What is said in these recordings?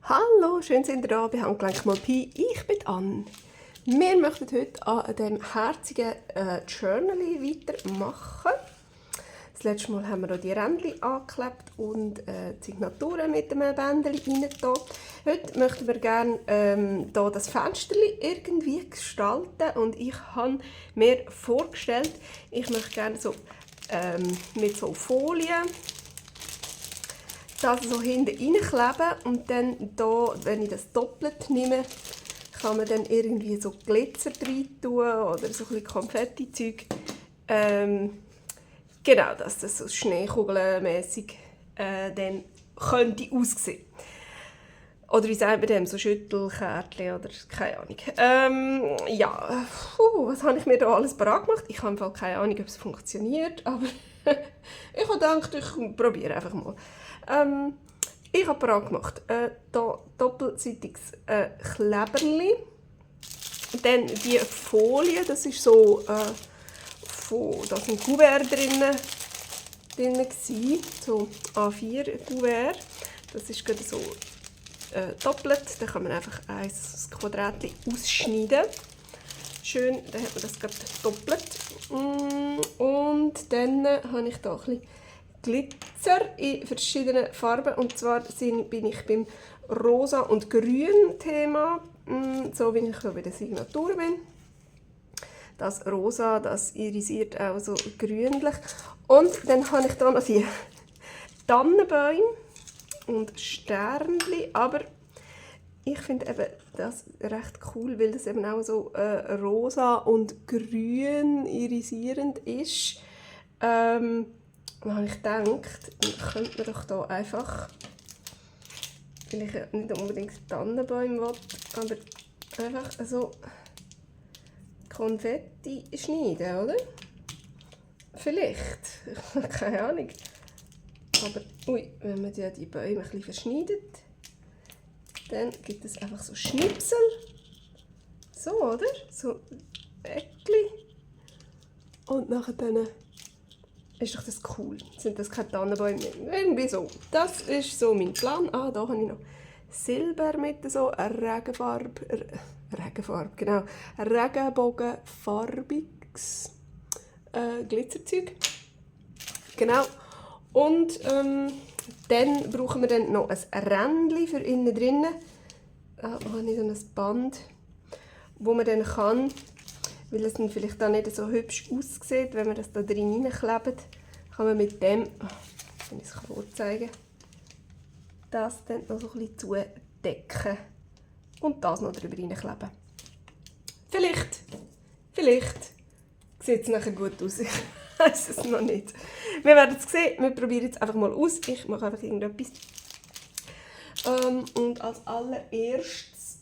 Hallo, schön sind ihr da bei Handgelenk mal Pi. Ich bin Anne. Wir möchten heute an dem herzigen Journal weitermachen. Das letzte Mal haben wir hier die Rändchen angeklebt und die Signaturen mit dem Bändchen rein. Heute möchten wir gerne hier das Fenster irgendwie gestalten und ich habe mir vorgestellt, ich möchte gerne so mit so Folie das so hinten reinkleben und dann hier, wenn ich das doppelt nehme, kann man dann irgendwie so Glitzer rein tun oder so ein bisschen Konfetti-Zeug. Genau, dass das so schneekugelmässig dann könnte aussehen. Oder wie sagt man dem, so Schüttelkärtchen oder keine Ahnung. Ja, was habe ich mir da alles parat gemacht? Ich habe im Fall keine Ahnung, ob es funktioniert, aber ich habe gedacht, ich probiere einfach mal. Ich habe parat gemacht, hier doppelseitiges Kleberli. Dann die Folie, das ist so, da sind Kuvert drin so A4 Kuvert. Das ist gerade so doppelt, dann kann man einfach ein Quadratchen ausschneiden. Schön, dann hat man das gerade doppelt. Und dann habe ich hier ein bisschen Glitzer in verschiedenen Farben. Und zwar bin ich beim Rosa und Grün Thema, so wie ich bei der Signatur bin. Das Rosa, das irisiert auch so grünlich. Und dann habe ich hier noch die Tannenbäume und Sternchen, aber ich finde eben das recht cool, weil das eben auch so rosa und grün irisierend ist. Dann habe ich gedacht, könnte man doch da einfach, weil ich ja nicht unbedingt Tannenbäume will, aber einfach so Konfetti schneiden, oder? Vielleicht, keine Ahnung. Aber ui, wenn man die Bäume ein bisschen verschneidet, dann gibt es einfach so Schnipsel. So, oder? So Eckli. Und nachher dann ist doch das cool. Sind das keine Tannenbäume mehr? Irgendwie so. Das ist so mein Plan. Ah, da habe ich noch Silber mit so Regenfarbe, genau. Regenbogenfarbiges Glitzerzeug. Genau. Und dann brauchen wir dann noch ein Rändchen für innen drinnen. Da habe ich so ein Band, wo man dann kann, weil es dann vielleicht dann nicht so hübsch aussieht, wenn man das da drin hineinklebt, kann man mit dem, wenn ich es vorzeigen kann, das dann noch so ein bisschen zudecken und das noch drüber hineinkleben. Vielleicht sieht es nachher gut aus. Ich weiß es noch nicht. Wir werden es sehen. Wir probieren es einfach mal aus. Ich mache einfach irgendetwas. Und als allererstes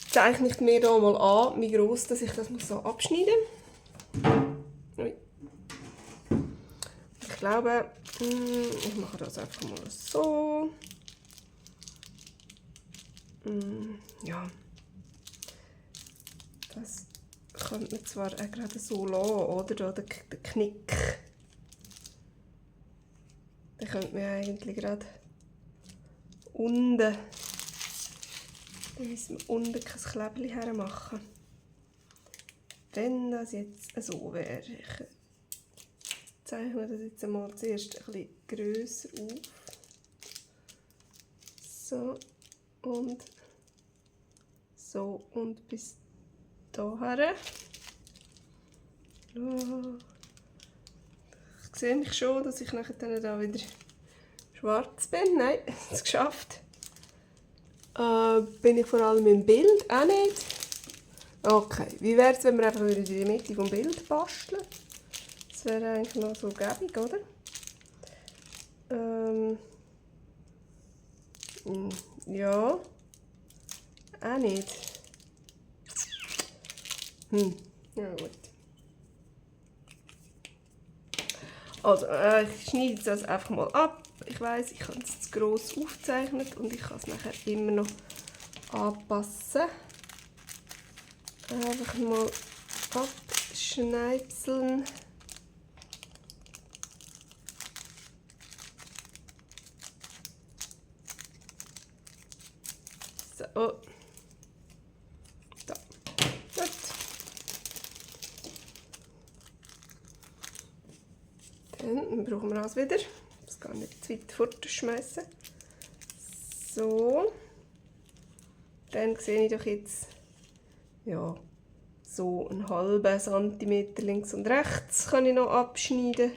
zeichne ich mir hier mal an, wie gross dass ich das so abschneiden muss. Ich glaube, ich mache das einfach mal so. Ja. Das könnte man zwar auch gerade so lassen, oder? Der Knick. Den könnte man eigentlich gerade unten. Dann müssen wir unten kein Klebchen hermachen. Wenn das jetzt so wäre. Ich zeichne das jetzt einmal zuerst ein bisschen grösser auf. So und so und bis daher. Ich sehe mich schon, dass ich nachher dann da wieder schwarz bin. Nein, es geschafft. Bin ich vor allem im Bild auch nicht. Okay, wie wäre es, wenn wir einfach wieder in die Mitte vom Bild basteln? Das wäre eigentlich noch so gäbig, oder? Ja. Auch nicht. Ja gut. Also, ich schneide das einfach mal ab. Ich weiss, ich habe es zu gross aufgezeichnet und ich kann es nachher immer noch anpassen. Einfach mal abschneipseln. So. Da. Gut. Dann brauchen wir das wieder. Das gar nicht zu weit fortschmeißen. So. Dann sehe ich doch jetzt, ja, so einen halben Zentimeter links und rechts kann ich noch abschneiden.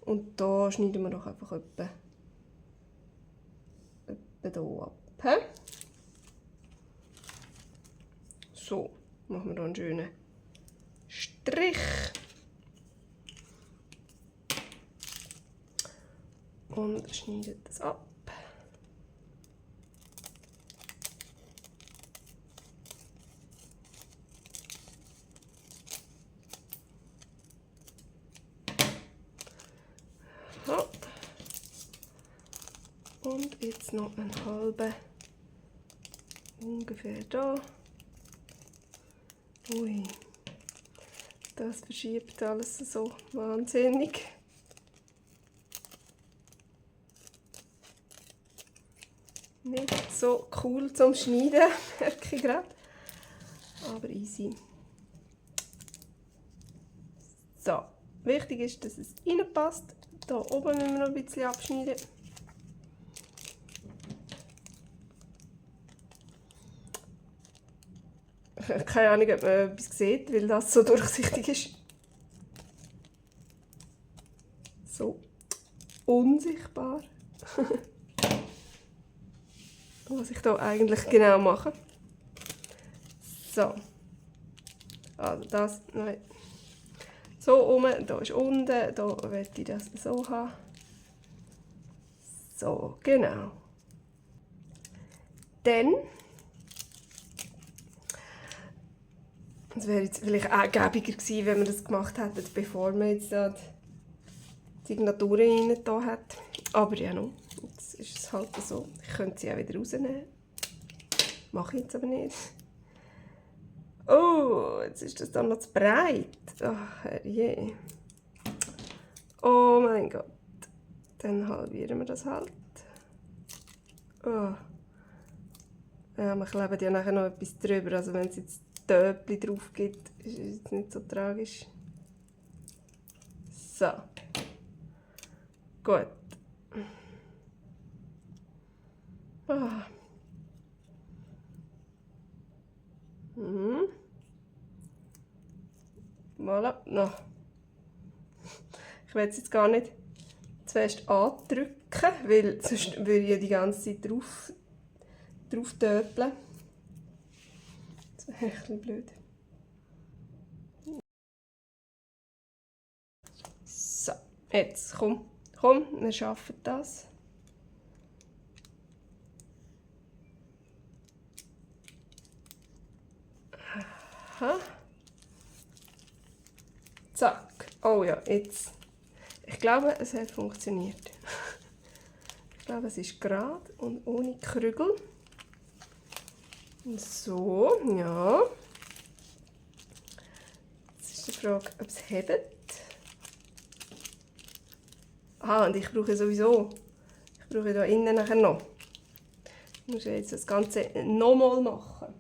Und da schneiden wir doch einfach etwa hier ab. He? So, machen wir hier einen schönen Strich. Und schneiden das ab. So. Und jetzt noch einen halben, ungefähr da. Ui, das verschiebt alles so wahnsinnig. Nicht so cool zum Schneiden, merke ich gerade. Aber easy. So, wichtig ist, dass es reinpasst. Hier oben müssen wir noch ein bisschen abschneiden. Keine Ahnung, ob man etwas sieht, weil das so durchsichtig ist. So unsichtbar. Was ich hier eigentlich genau mache. So. Also das, nein. So oben, da ist unten, da möchte ich das so haben. So, genau. Dann, es wäre jetzt vielleicht auch gäbiger gewesen, wenn wir das gemacht hätten, bevor wir jetzt da die Signaturen rein da hat. Aber ja, no, jetzt ist es halt so. Ich könnte sie auch wieder rausnehmen. Mache ich jetzt aber nicht. Oh, jetzt ist das dann noch zu breit. Ach, herrje. Oh mein Gott. Dann halbieren wir das halt. Oh. Ja, wir kleben ja nachher noch etwas drüber. Also wenn es jetzt Töpfchen drauf gibt, ist es jetzt nicht so tragisch. So. Gut. Ah. Voilà. No. Ich will es jetzt gar nicht zu fest andrücken, weil sonst würde ich ja die ganze Zeit drauf töpeln. Das wäre ein bisschen blöd. So, jetzt komm, wir schaffen das. Aha. Zack. Oh ja, jetzt. Ich glaube, es hat funktioniert. Ich glaube, es ist gerade und ohne Krügel. So, ja. Jetzt ist die Frage, ob es hebt. Ah, und ich brauche sowieso. Ich brauche da innen nachher noch. Ich muss jetzt das Ganze nochmal machen.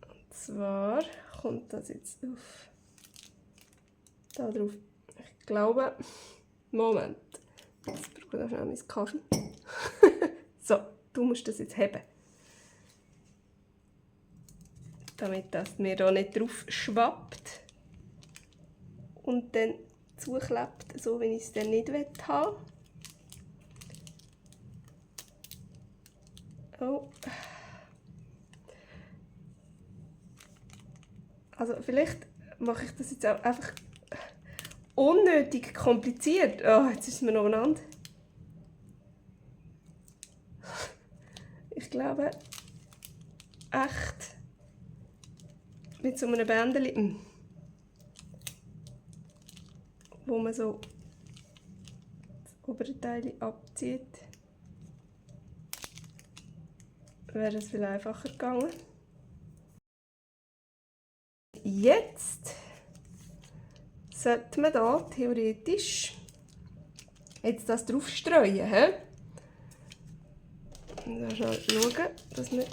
Und zwar kommt das jetzt auf da drauf. Ich glaube, Moment, jetzt brauche ich schnell meinen Kaffee. So, du musst das jetzt heben, damit das mir da nicht drauf schwappt und dann zuklebt, so wie ich es dann nicht haben will. Oh. Also vielleicht mache ich das jetzt auch einfach unnötig kompliziert. Oh, jetzt ist es mir noch benannt. Ich glaube, echt mit so einem Bändchen, wo man so das obere Teil abzieht, wäre es viel einfacher gegangen. Jetzt sollte man da theoretisch jetzt das drauf streuen. He? Und schnell schauen, dass wir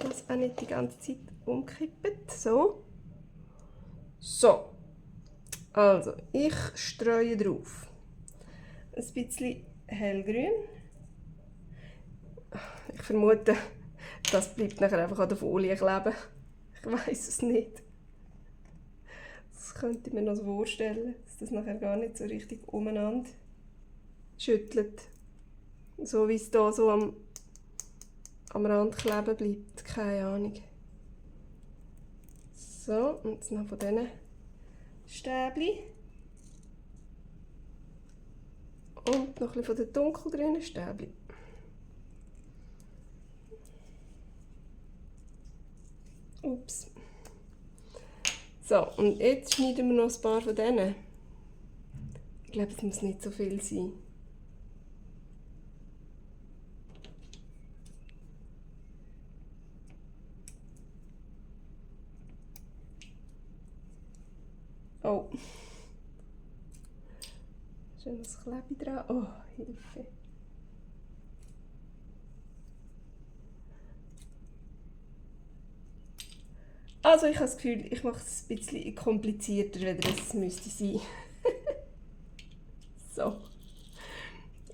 das auch nicht die ganze Zeit umkippen. So. So. Also, ich streue drauf ein bisschen hellgrün. Ich vermute, das bleibt nachher einfach an der Folie kleben. Ich weiß es nicht. Das könnte ich mir noch so vorstellen, dass das nachher gar nicht so richtig umeinander schüttelt. So wie es da so am Rand kleben bleibt. Keine Ahnung. So, und jetzt noch von diesen Stäbchen. Und noch ein bisschen von den dunkelgrünen Stäbchen. Ups. So, und jetzt schneiden wir noch ein paar von denen. Ich glaube, es muss nicht so viel sein. Oh. Schön das Klebe dran. Oh, Hilfe. Also ich habe das Gefühl, ich mache es ein bisschen komplizierter, als es müsste sein. So.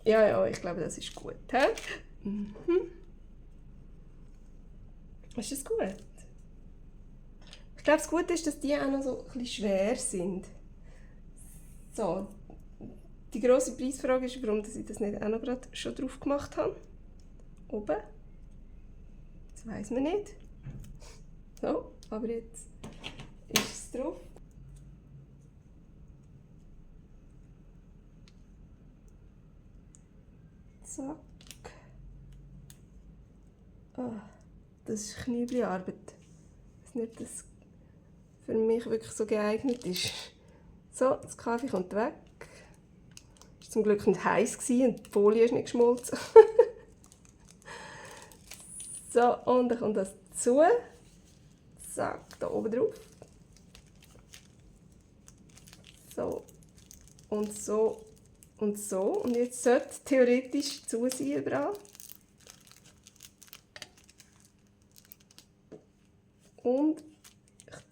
Ja, ich glaube, das ist gut. He? Mhm. Ist das gut? Ich glaube, das Gute ist, dass die auch noch so ein bisschen schwer sind. So. Die grosse Preisfrage ist, warum ich das nicht auch noch gerade schon drauf gemacht habe. Oben. Das weiss man nicht. So, aber jetzt ist es drauf. Zack. Oh, das ist Knüppelarbeit. Ich weiß nicht, ob das für mich wirklich so geeignet ist. So, das Kaffee kommt weg. Es war zum Glück nicht heiß und die Folie ist nicht geschmolzen. So, und dann kommt das dazu. Zack, da oben drauf. So. Und so. Und so. Und jetzt sollte theoretisch zu sein überall. Und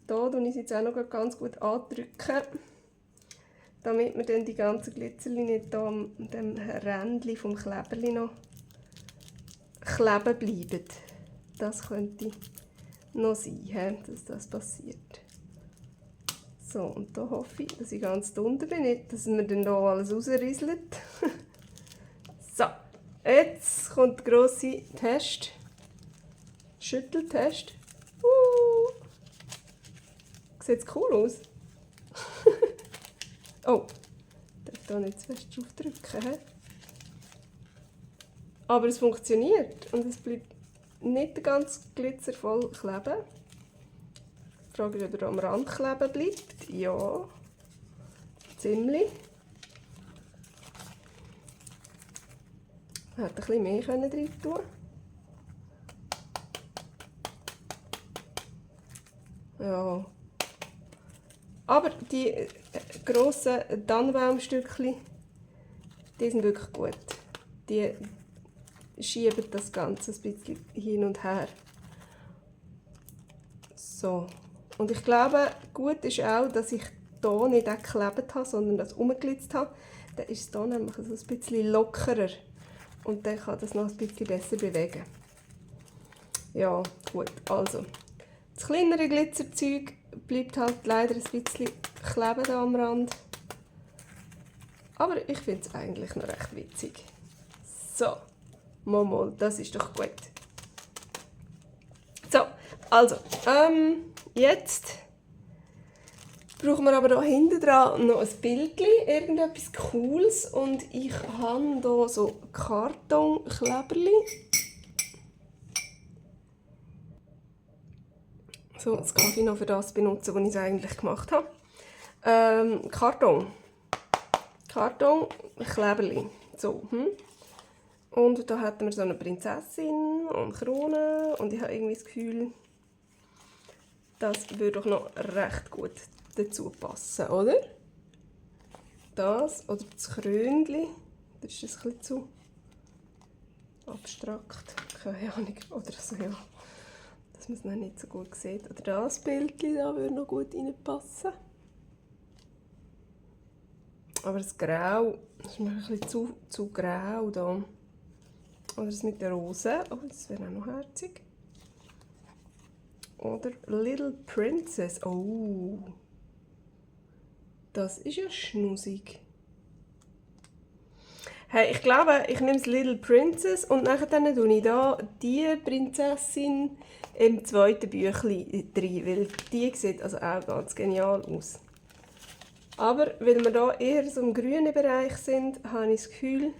hier drücke ich es jetzt auch noch ganz gut andrücken, damit wir dann die ganzen Glitzerchen nicht hier an dem Rändchen vom Kleberli noch kleben bleiben. Das könnte noch sein, dass das passiert. So, und da hoffe ich, dass ich ganz drunter bin, nicht, dass mir dann hier alles rausrieselt. So, jetzt kommt der grosse Test. Schütteltest. Sieht cool aus? Oh, ich darf da nicht zu fest drauf drücken. Aber es funktioniert und es bleibt nicht ganz glitzervoll kleben. Die Frage ist, ob er am Rand kleben bleibt. Ja, ziemlich. Ich hätte ein bisschen mehr rein tun. Ja. Aber die grossen Tannenbaumstückchen, die sind wirklich gut. Die schieben das Ganze ein bisschen hin und her. So. Und ich glaube, gut ist auch, dass ich hier nicht geklebt habe, sondern das umgeglitzt habe. Dann ist es hier nämlich so ein bisschen lockerer. Und dann kann das noch ein bisschen besser bewegen. Ja, gut. Also, das kleinere Glitzerzeug bleibt halt leider ein bisschen kleben da am Rand. Aber ich finde es eigentlich noch recht witzig. So, mal, das ist doch gut. So, also, jetzt brauchen wir aber da hinten dran noch ein Bildchen, irgendetwas Cooles. Und ich habe hier so Kartonkleberli. So, das kann ich noch für das benutzen, was ich es eigentlich gemacht habe. Karton, Kleberli. So, Und da hatten wir so eine Prinzessin und Krone. Und ich habe irgendwie das Gefühl, das würde doch noch recht gut dazu passen, oder? Das oder das Krönchen. Das ist ein bisschen zu abstrakt. Keine Ahnung. Oder so, ja. Dass man es noch nicht so gut sieht. Oder das Bild da würde noch gut reinpassen. Aber das Grau, das ist mir ein bisschen zu grau da. Oder das mit der Rose, oh, das wäre auch noch herzig. Oder Little Princess, oh. Das ist ja schnusig. Hey, ich glaube, ich nehme das Little Princess und nachher tue ich da die Prinzessin im zweiten Büchlein drin, weil die sieht also auch ganz genial aus. Aber weil wir da eher so im grünen Bereich sind, habe ich das Gefühl,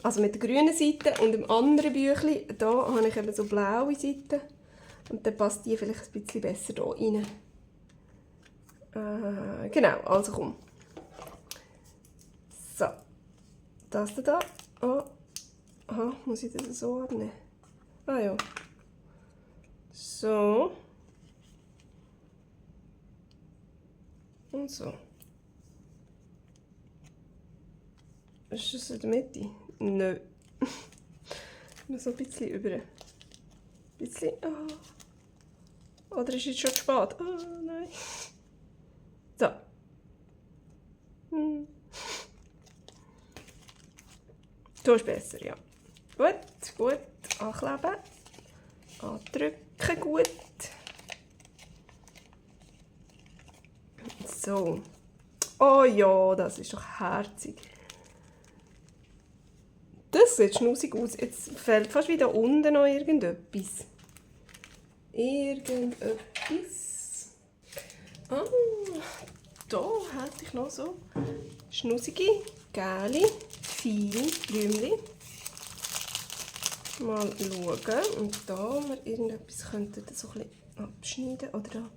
also mit der grünen Seite und im anderen Büchlein, da habe ich eben so blaue Seiten und dann passt die vielleicht ein bisschen besser hier rein. Genau, also komm. So, das da. Oh. Aha, muss ich das so abnehmen? Ah ja. So. Und so. Ist das in der Mitte? Nein. Nur so ein bisschen über. Ein bisschen. Oh. Oder ist es schon spät? Oh nein. So. So ist besser, ja. Gut, gut. Ankleben. Andrücken, gut. So. Oh ja, das ist doch herzig. Das sieht schnusig aus. Jetzt fehlt fast wieder unten noch irgendetwas. Ah, da hätte ich noch so schnusige, gelbe, feine Blümchen. Mal schauen. Und da wir irgendetwas könnten so ein bisschen abschneiden. Oder da.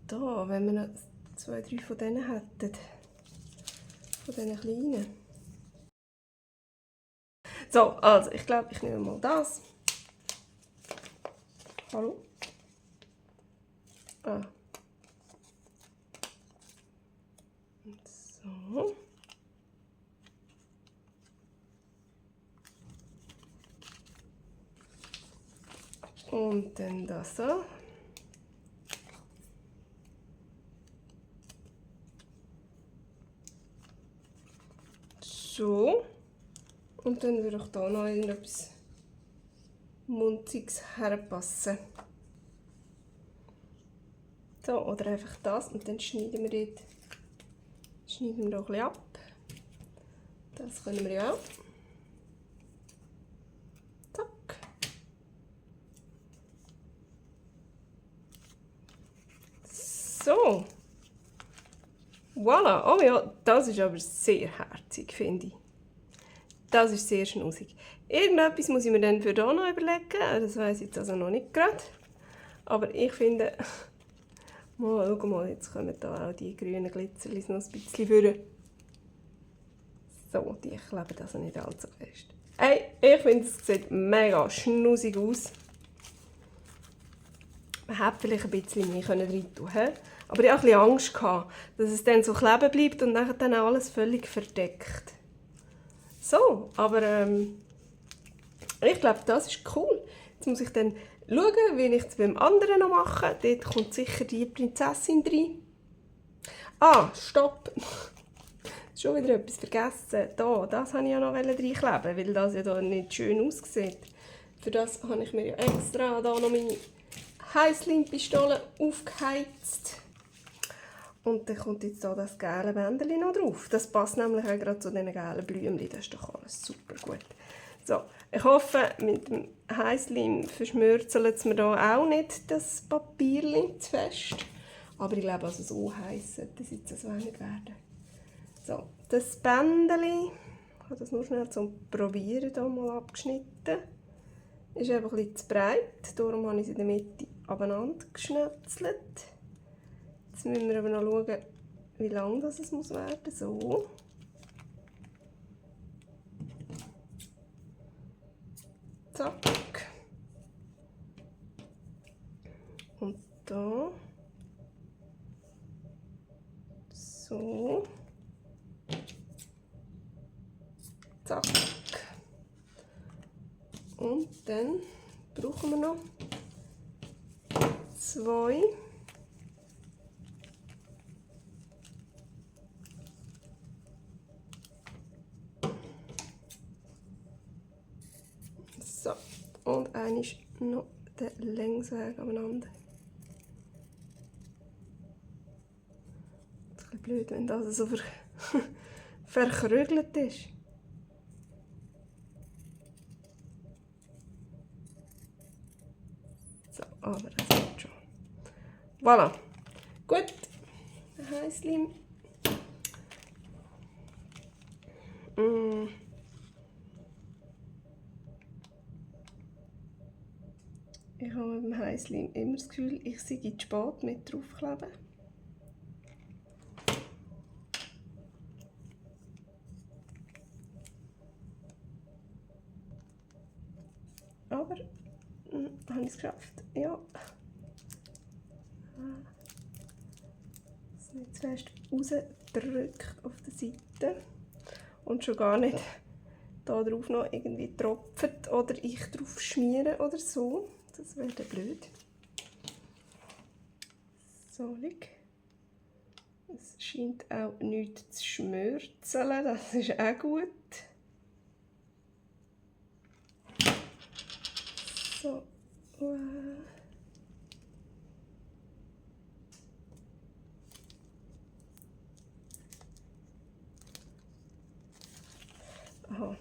Da, wenn wir noch 2, 3 von denen hätten. Von diesen kleinen. So, also ich glaube, ich nehme mal das. Hallo? Ah. So. Und dann das so. So. Und dann würde ich da noch irgendetwas Munziges herpassen. So, oder einfach das und dann schneiden wir dort. Schneiden wir noch ein bisschen ab. Das können wir ja auch. Zack. So. Voilà. Oh ja, das ist aber sehr herzig, finde ich. Das ist sehr schnusig. Irgendetwas muss ich mir dann für hier noch überlegen. Das weiss ich jetzt also noch nicht gerade. Aber ich finde... Mal, schau mal, jetzt kommen da auch die grünen Glitzerlis noch ein bisschen vor. So, die kleben also nicht allzu fest. Hey, ich finde, es sieht mega schnusig aus. Man hätte vielleicht ein bisschen mehr rein tun können. Aber ich hatte ein bisschen Angst, dass es dann so kleben bleibt und dann alles völlig verdeckt. So, aber ich glaube, das ist cool. Jetzt muss ich dann schauen, wie ich es beim anderen noch mache. Dort kommt sicher die Prinzessin rein. Ah, stopp! Schon wieder etwas vergessen. Da, das wollte ich ja noch reinkleben, weil das ja hier nicht schön aussieht. Für das habe ich mir ja extra da noch meine Heißlin-Pistole aufgeheizt. Und dann kommt jetzt hier das gelbe Bändchen noch drauf. Das passt nämlich auch gerade zu diesen gelben Blümchen. Das ist doch alles super gut. So, ich hoffe, mit dem Heißleim verschmürzelt es mir da auch nicht das Papierchen zu fest. Aber ich glaube, also so heiß sollte es jetzt also auch nicht werden. So, das Bändchen, ich habe das nur schnell zum Probieren hier mal abgeschnitten. Ist einfach ein bisschen zu breit, darum habe ich es in der Mitte abeinander geschnetzelt. Jetzt müssen wir aber noch schauen, wie lang das es muss werden. So. Zack. Und da. So. Zack. Und dann brauchen wir noch 2. So, und einmal noch den Längsweg aneinander. Das ist ein bisschen blöd, wenn das so verkrügelt ist. So, aber das wird schon. Voilà. Gut. Häuslein. Ich habe beim Häuslein immer das Gefühl, ich sei zu spät mit draufkleben. Aber habe ich es geschafft. Ja. Das nicht zu fest rausdrückt auf der Seite. Und schon gar nicht da drauf noch irgendwie tropft oder ich drauf schmieren oder so. Das wäre blöd. So, es scheint auch nichts zu schmürzeln, das ist auch gut. So. Aha.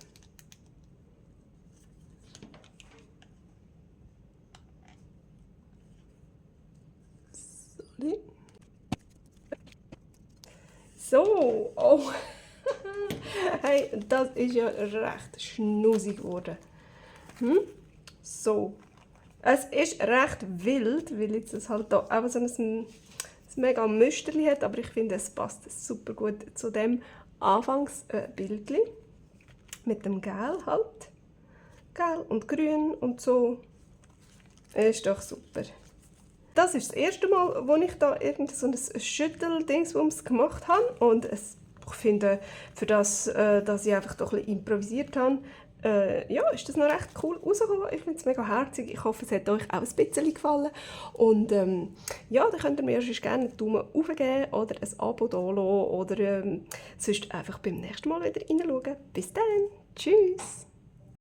So, oh. Hey, das ist ja recht schnusig geworden. So. Es ist recht wild, weil jetzt es halt da auch so ein mega Müsterli hat, aber ich finde, es passt super gut zu dem Anfangsbildli mit dem Gel halt. Gel und Grün und so. Ist doch super. Das ist das erste Mal, wo ich da irgend so ein Schütteldingsbums gemacht habe und ich finde, für das, dass ich einfach doch ein bisschen improvisiert habe, ja, ist das noch recht cool rausgekommen. Ich finde es mega herzig. Ich hoffe, es hat euch auch ein bisschen gefallen. Und ja, dann könnt ihr mir sonst gerne einen Daumen hoch geben oder ein Abo da lassen oder sonst einfach beim nächsten Mal wieder reinschauen. Bis dann. Tschüss.